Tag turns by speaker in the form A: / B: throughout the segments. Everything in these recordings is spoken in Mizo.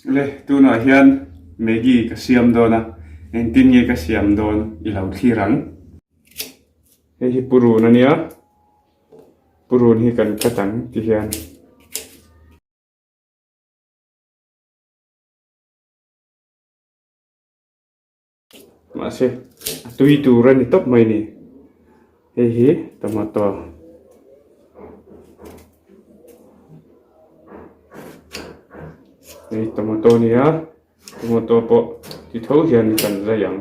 A: Le tunah hian Maggi ka siam dawn a, engtin nge ka siam dawn i lo thlir ang. Hei hi purun a nia, purun hi kan cut ang ti hian. Mahse a tui tur a ni tawp mai ni. Hei hi tomato. Hei tomato a ni a, tomato pawh ti tho hian kan zai ang.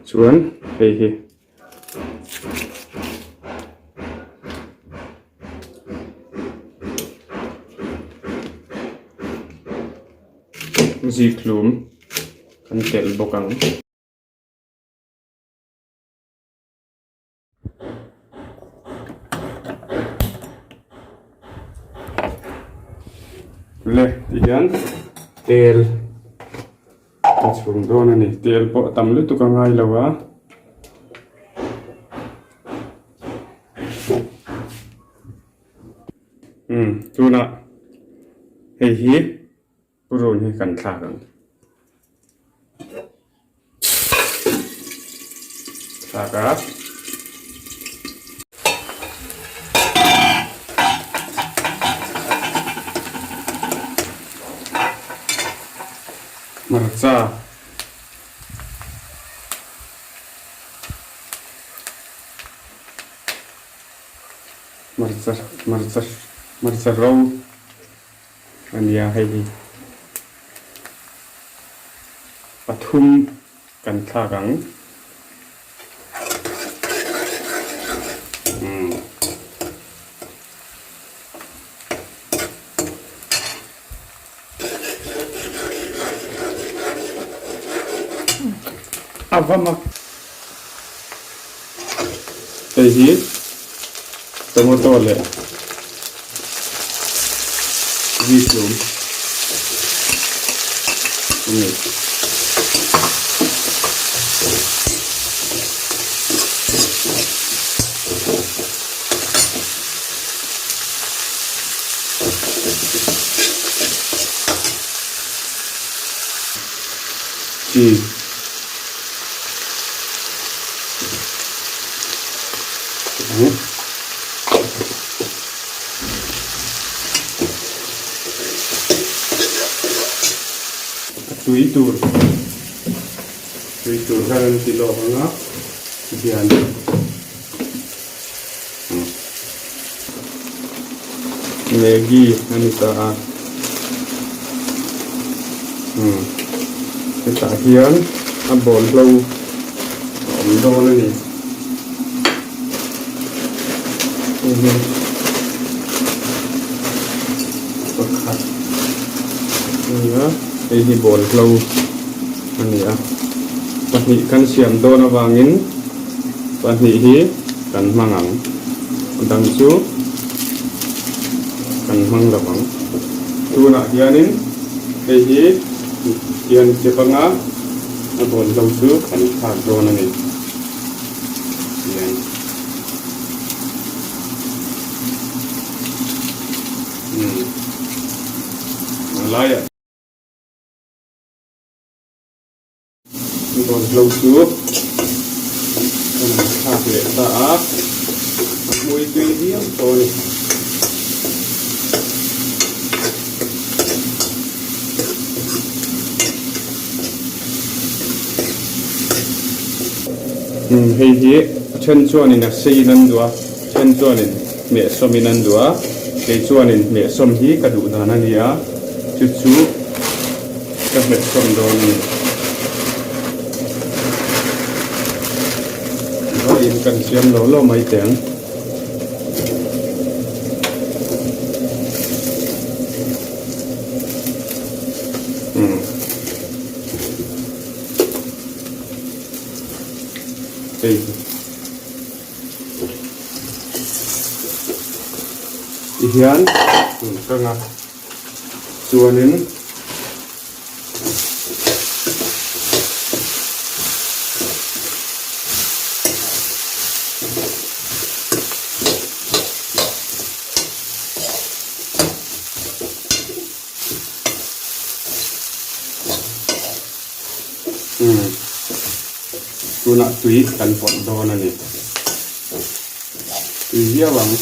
A: Chuan hei hi zikhlum kan telh bawk ang. Le tihian tel a chhum dawn a ni tel pawh a tam lutuk a ngai lo a. Umm tunah hei hi purun hi kan thlak ang. Thlak a. Hmarcha. Hmarcha hmarcha hmarcha ro. A nia hei hi pathum kan thlak ang. Umm. A va mak. Hei hi tomato leh zikhlum a ni. Chi. A tui tur tui tur khan an ti lawk ang a tihian Maggi a ni ta a umm hetah hian a bawlhlo a awm dawn a ni hei hi pakhat a ni a hei hi bawlhlo a ni a pahnih kan siam dawn avangin. Pahnih hi kan hmang ang. A dang chu kan hmang lo ang. Tunah hianin hei hi hian chep anga a bawlhlo chu kan thlak dawn a ni. Hian. Umm. A laiah. Bawlhlo chu ka rawn thlak leh ta a, a hmui tui viau tawh a ni. Umm hei hi a then chuanin a seiin an duh a, a then chuanin hmehsawmin an duh a, kei chuanin hmehsawm hi ka duh dan a ni a, chu chu. Ka hmet sawn dawn a ni. Vawiin kan siam lo lo mai teh ang. Umm. Hei. Tihian ka nga. Chuanin. Umm tunah tui kan pawlh dawn a ni. Tui viau ang.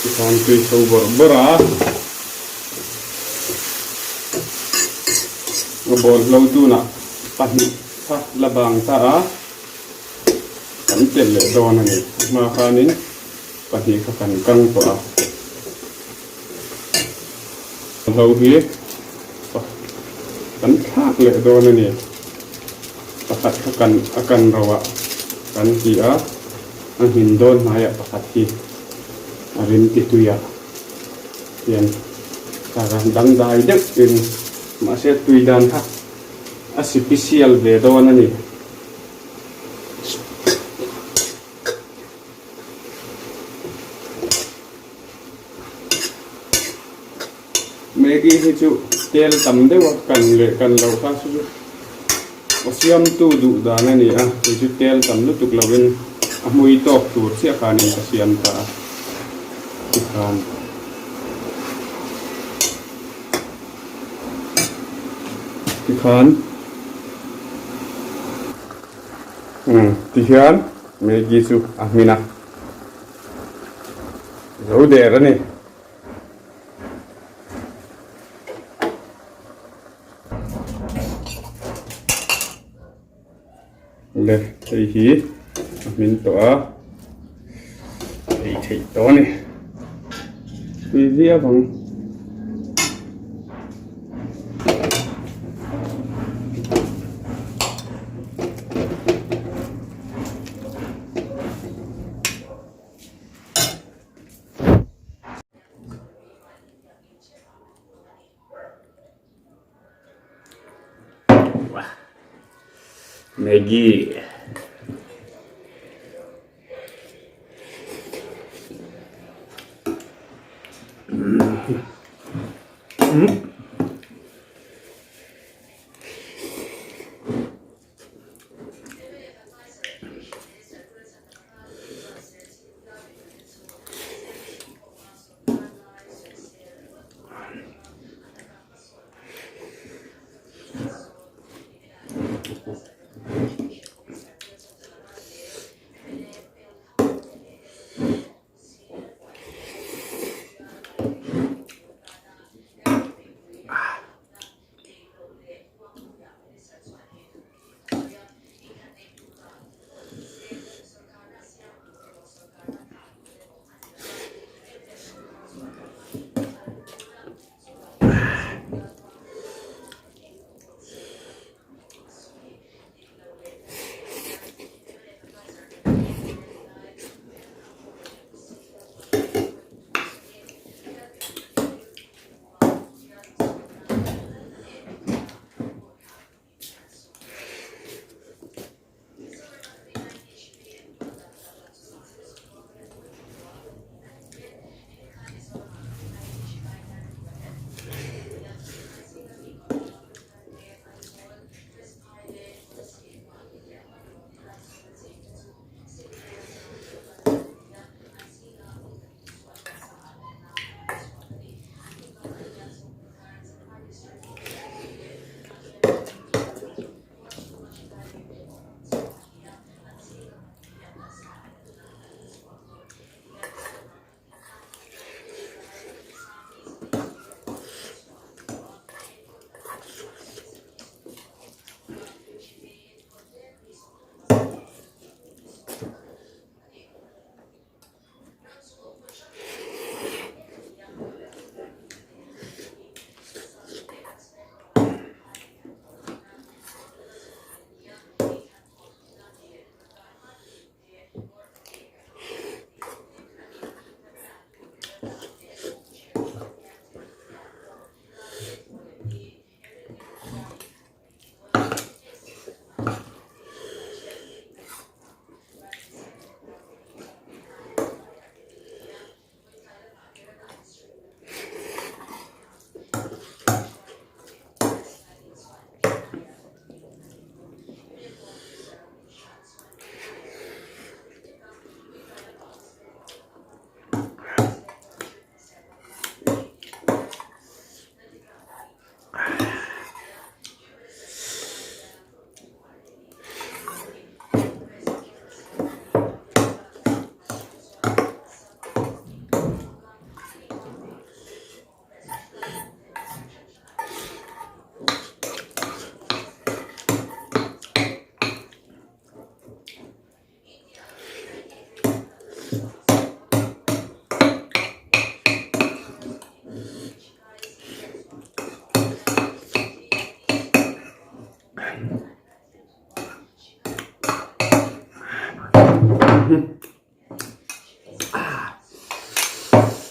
A: Tikhan tui chho bawrh bawrh a. A bawlhlo tunah pahnih kha la bang ta a. Kan telh leh dawn a ni. A hma khanin pahnih kha kan kang tawh a. Hlo hi kan thlak leh dawn a ni. Pakhat kha kan a kan ro ah kan ti a, a hmin dawn hnaiah pakhat hi a rim ti tui ah hian thlak a, dangdai deuh in mahse tui dan kha a sipisial ve dawn a ni. Maggie hi chu tel tam deuh a kan leh kan loh kha chu aw siamtu duh dan a ni a, kei chu tel tam lutuk lovin a hmui tawk tur chiah khanin ka siam ta a tikhan. Tikhan umm tihian Maggie chu a hmin a. Zo der a ni. Le hei hi a hmin tawh a ei theih tawh a ni. Tui viau ang. Maggie. Mm.